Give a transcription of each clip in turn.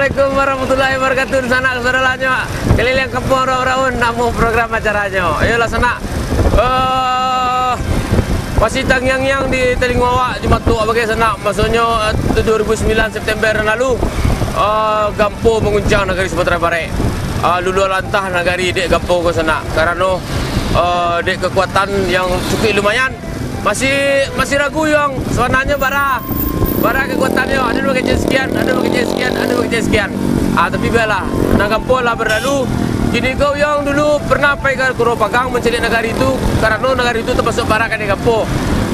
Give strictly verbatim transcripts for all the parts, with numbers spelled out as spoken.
Assalamualaikum warahmatullahi wabarakatuh. Sanak saudaranyo, Kaliliang Kampuang Raun-Raun, namo program acaranyo. Iyolah, sanak. Eh, masih tangiang-ngiang di talingo awak, Jumatuk bagai, sanak. Masonyo, eh, tu dua ribu sembilan September nan lalu, eh, gampo manguncang nagari Sumatera Barat. Eh, luluah lantah nagari dek gampo ko, sanak. Karano, eh, dek kekuatan yang cukup lumayan, Masih, masih ragu, Yuang. Sabananyo bara, bara kakuatannyo. Ado nan bakecek sekian, ado nan bakecek sekian, ado nan bakecek sekian. Ah, tapi bialah, nan gampo lah barlalu. Kini ko Yuang dulu pernah pai ka Kuro Pagang mancaliak nagari tu, karano nagari tu tamasuak bara kanai gampo.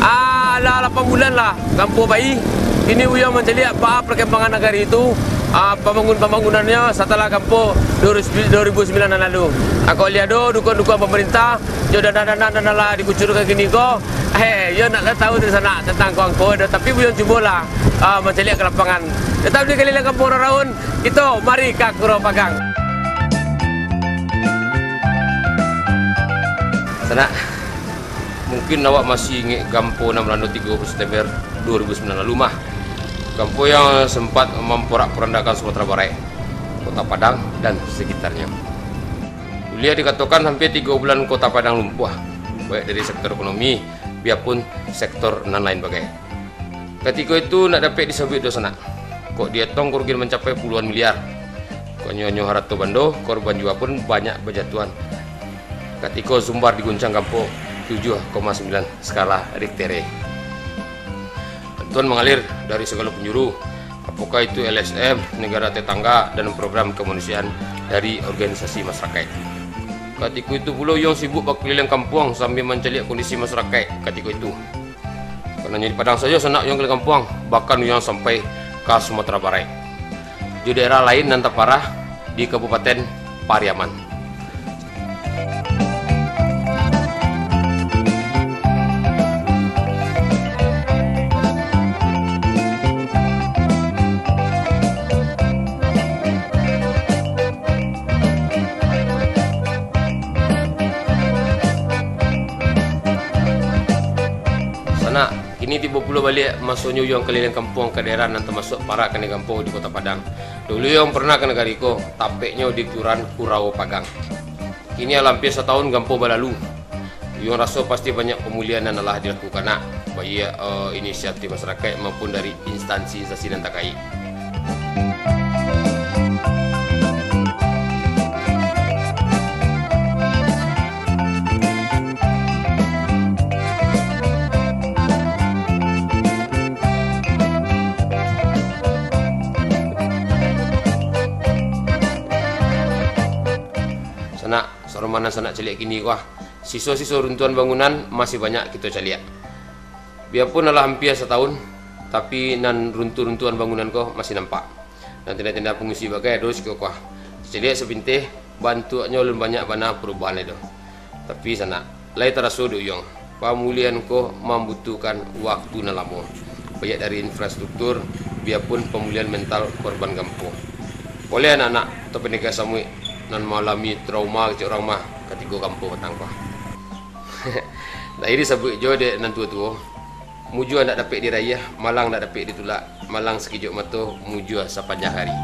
Ah, lah lapan bulan lah gampo pai. Kini Yuang mancaliak baa parkambangan nagari tu, ah, pambangun-pambangunannyo satalah gampo dua ribu, dua ribu sembilan nan lalu. Ah, kok liek ado dukuang-dukuang pamarintah, jo dana-dana nan lah dikucurkan kini ko, eh, yo ndak lah tahu tu sanak tantang ko-, angko do, tapi Buyuang cubolah, ah, mancaliak ka lapangan. Tetap di Kaliliang Kampuang Raun-Raun, kito mari ka Kuro Pagang. Sanak, mungkin awak masih ingek gampo nan malanda tigo puluah September dua ribu sembilan lalu mah. Gampo yang sempat mamporak-porandakan Sumatera Barat, Kota Padang, dan sekitarnya. Buliah dikatokan hampir tigo bulan Kota Padang lumpuah, baik dari sektor ekonomi, biapun sektor nan lain bagai. Katiko itu ndak dapek disabuik doh sanak. Kok dietong karugian mancapai puluahan miliar. Kok nyo-nyo harato bando, korban jiwa pun banyak bajatuahan. Katiko sumbar diguncang gampo tujuah koma sambilan skala Richter. Bantuan mangalir dari sagalo panjuru, apokah itu L S M, negara tetangga, dan program kemanusiaan dari organisasi masyarakat. Katiko itu pulo Yuang sibuk bakuliliang kampuang sambia mancaliak kondisi masyarakat katiko itu. Bukan hanyo di Padang sajo sanak Yuang kaliliang kampuang, bahkan Yuang sampai ka Sumatera Barat, jo daerah lain nan taparah di Kabupaten Pariaman. Sanak, kini tibo pulo baliak masonyo Yuang kaliliang kampuang ka daerah nan tamasuak parah kanai gampo di Kota Padang. Dulu Yuang pernah ka nagari ko, tapeknyo di Kelurahan Kurawo Pagang. Kini alah ampia satahun gampo balalu. Yuang raso pasti banyak pamulihan nan alah dilakukan nak, baiak, eh, inisiatif masyarakat maupun dari instansi-instansi nan takaik. Sanak, sarumanan sanak caliak kini ko ah. Siso-siso runtuhan bangunan masih banyak kito caliak. Biapun alah ampia satahun, tapi nan runtuh-runtuhan bangunan ko masih nampak. Nan tenda-tenda pangungsi bagai ado siko ko ah. Caliak sapinteh, bantuaknyo alun banyak bana parubahan lai doh. Tapi sanak, lai taraso dek Yuang, pamulihan ko mambutuhkan waktu nan lamo, baiak dari infrastruktur, biapun pamulihan mental korban gampo. Oleh anak-anak atau paningga samuik nan maalami trauma kecek urang mah, katiko gampo patang ko ah. Lai disabuik jo dek nan tuo-tuo, mujua ndak dapek dirayah, malang ndak dapek ditulak, malang sakijok mato, mujua sapanjang hari.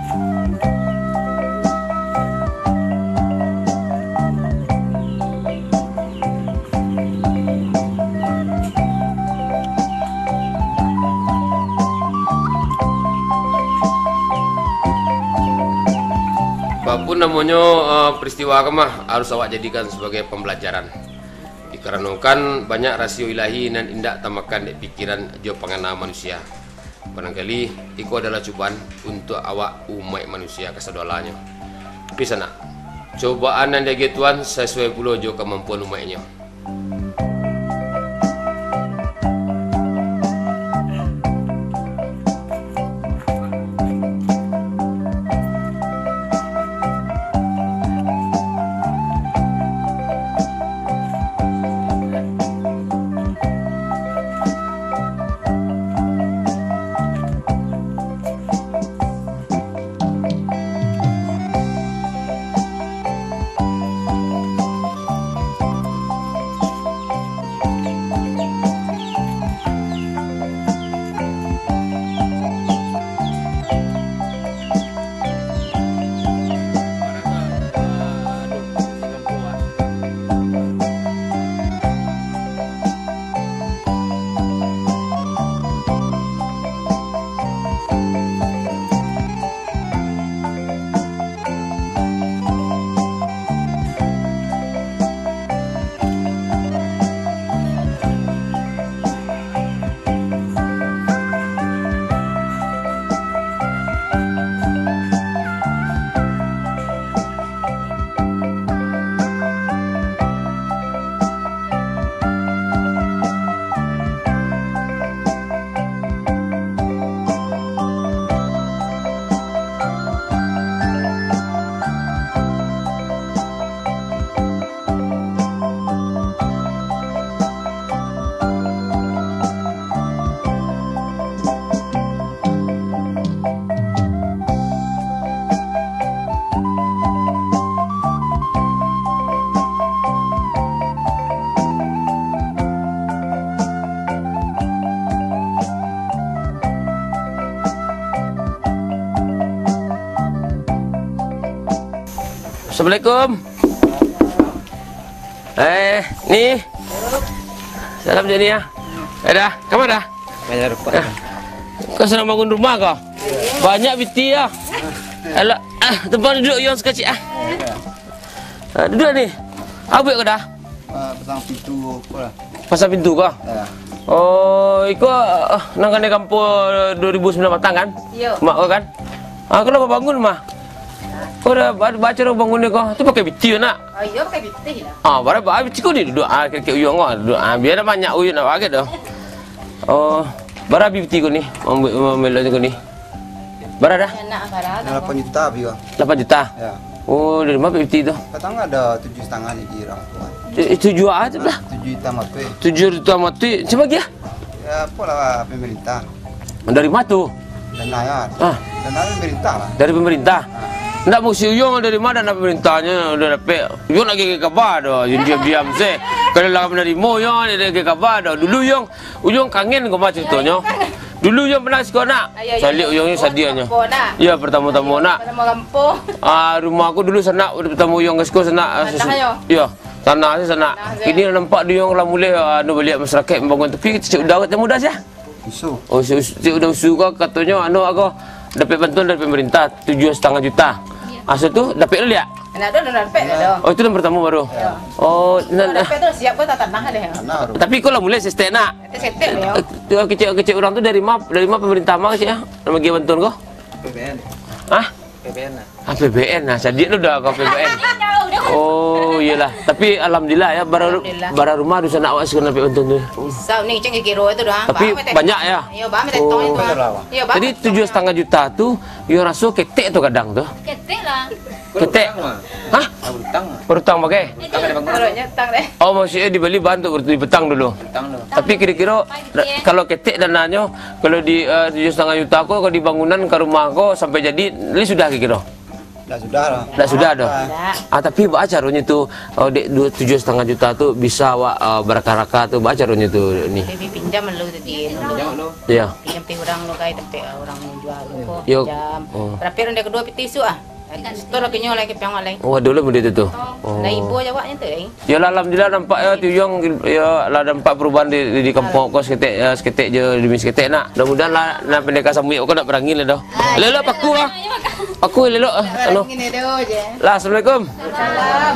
Bapun namonyo, eh, peristiwa ko mah harus awak jadikan sabagai pambalajaran. Dikaranokan banyak rahasia ilahi nan indak tamakan dek pikiran jo pangana manusia. Barangkali, iko adalah cubaan untuak awak umaik manusia kasadoalahnyo. Tapi sanak, cubaan nan diagiah Tuhan sasuai pulo jo kamampuan umaiknyo. Assalamualaikum. Eh, ni. Salam je ni, ah. Eh, dah. Ka ma dah? Bayar rumah. Ah. Kau sadang bangun rumah kau? Banyak biti, ah. Alah, ah, tempat duduk yang sakacik, ah. Ah, duduk ni. Apo buek kau dah? Ah, pasang pintu, apo lah. Pasang pintu ko? Ya. Oh, iko, ah, nan kanai kampuang dua ribu sambilan batang kan? Iyo. Mak ko kan? Ah, kau lah babangun mah. Kau dah ba-, baco urang bangun ni ko. Tu pakai biti nak? Oh, iyo, pakai biti lah. Ah, bara ba-, biti ko ni duduk. Ah, kek uyuang ko duduk. Ah, bia dah banyak uyuang nak pakai tu. Oh, bara biti ko ni? Mambuek, mambuek ko ni. Bara dah? Anak bara. Lapan juta bia. Lapan juta? Ya. Oh, dari ma dapek piti tu? Patang ado tujuah satangah lagi urang tu. Eh, tujuah a tu lah. Tujuah juta mati. Tujuah juta mati. Cuma lagi ah? Ya, apolah pemerintah. Dari ma tu? Dana ya. Ah. Dana pemerintah lah. Dari pemerintah? Ah. Ndak, maksud uyuang dari ma dana pemerintahnyo udah dapek? Uyuang nak gege kaba doh, diam-diam se. Kalau lah manarimo uyuang, nak gege kaba doh. Dulu uyuang Uyuang kangen ko mah caritonyo. Dulu uyuang pernah siko nak. Ah, iyo, iyo. Caliak uyuang ni sadiahnyo. Iyo, pertamo-tamo nak. Pertamo kampuang. Ah, rumah aku dulu sanak, pertamo uyuang ka siko sanak, ah, tanah susu-, yo. Iyo, tanah se sanak. Tanah se. Kini nampak di uyuang lah mulai, ah, anu baliak masyarakat mambangun, tapi cek udah awet muda sia. Usu. Oh, si Usu, cek udah Usu ko katonyo anu ko dapek bantuan dari pemerintah tujuah satangah juta. Iyo. Aso tu dapek lo liak? Ndak ado, ndak dapek dah. Oh, itu nan pertamo baru. Iyo. Oh, nan, dapek tu siap ko tanah deh. Tanah baru. Tapi ko lah mulai setek nak. Setek, setek, yo. Eh, tu kecek-kecek urang tu dari ma, dari ma pemerintah ma kecek ah? Nan bagi bantuan ko? A P B N. Hah? A P B N lah. A P B N lah. Cadiak tu dah ko A P B N. Jauh dah. Oh, iyolah. Tapi alhamdulillah ya, bara, alhamdulillah. Bara rumah dusun awak suka dapat bantuan tu. Sa-, ni ceng kiro tu dah. Tapi banyak ya? Iyo, bah, minta tolong itu, bah. Oh. Iyo, bah. Jadi tujuah satangah juta tu, yo raso ketek tu kadang tu. Ketek lah. Ketek. Berutang mah. Hah? Ah, berutang mah. Berutang pakai? Berutang ada bangun. Kalau nyetang deh. Oh, maksudnya dibeli bahan untuk berutang, dipetang dulu. Petang dulu. Tapi kira-kira, kalau ketek dananyo, kalau di, eh, tujuah setengah juta ko, kalau di bangunan ka rumah ko sampai jadi, li sudah kira-kira? Dah sudah lah. Dah sudah dah. Dah. Ah, tapi baa caronyo tu, oh, dek du-, tujuah setengah juta tu bisa awak, eh, baraka-raka tu, baa caronyo tu ni? Pinjam dulu tadi. Pinjam dulu. Iya. Pinjam pi urang lo kai, tapi urang jual ko, yo. Pinjam. Oh. Tapi ronde kedua piti su ah. Setor lagi nyo lai, kepiang lai. Oh, ado lah benda tu tu. Oh. Lah ibo jawabnyo tu, eh. Yo lah, alhamdulillah nampak yo, tuyuang yo lah nampak perubahan di, di, di kampuang ko saketek, yo, saketek je demi saketek nak. Mudah-mudahan lah, nah, pendekar samuik ko nak barangin lah doh. Ah, elok-elok paku ah. Paku elok-elok ah, anu. Barangin elok je. Lah, assalamualaikum. Salam.